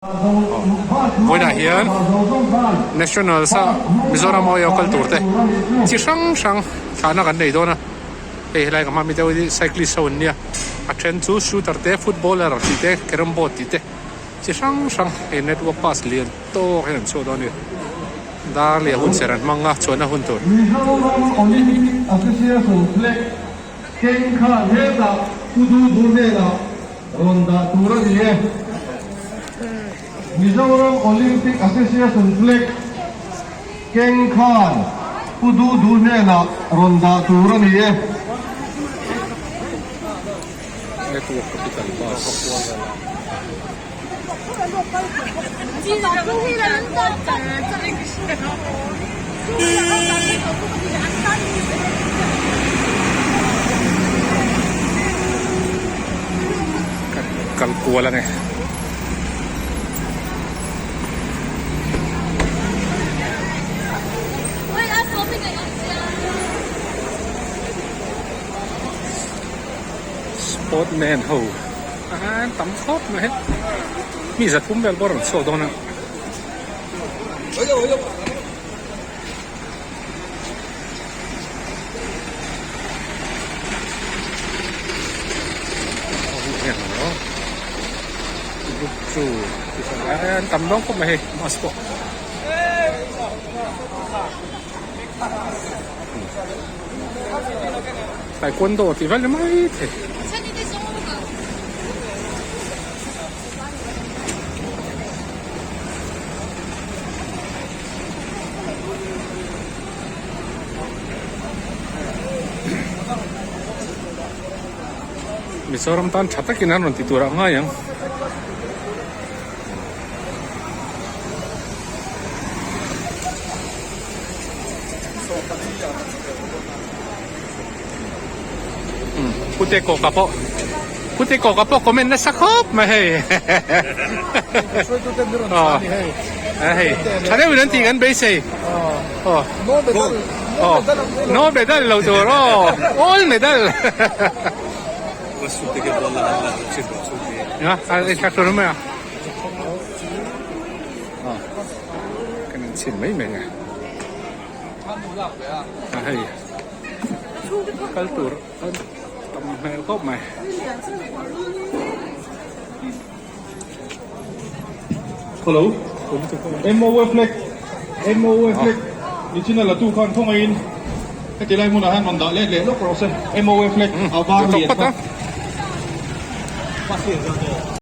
Vawiinah hian Nationals a Mizoram aia kal tur te chi hrang hrang thlahna kan nei dawn a, hei helai ka hma mi deuh hi cyclist ho an nia, a then chu shooter te footballer tih te carrom board tih te chi hrang hrang hei network pass lian tawk hian an chhuak dawn a ni, dar leh hun ser an hmang a chuanna hun tur. Mizoram Olympic Association flag keng khan hetah Pu Dudu hnenah Rawn dah tur a ni e. Mizoram Olympic Association flag keng khan Pu Dudu hnenah rawn dah tur a ni e. Network Capital Bus. Kan kal kual ange. Sportman ho an tam khawp mai. Mi zathum vel pawh a rawn chhuak dawn a. An tam dawn khawp mai hei bus pawh. Taekwondo tih vel ni mai thei. Mizoram tan tha takin an rawn ti tur ah ngai ang. Pute kawka pawh Pute kawka pawh comment nasa khawp mai hei hei tha deuhin an tih kan beisei aw no medal lo tur aw all medal kan inchhin mai mai a hei. Kal tur a tam hmel khawp mai. Hello MOA flag MOA flag nichina la tu khan thawngaiin heti lai hmunah hian rawn dah let leh lawk rawh se MOA flag a var lian kha.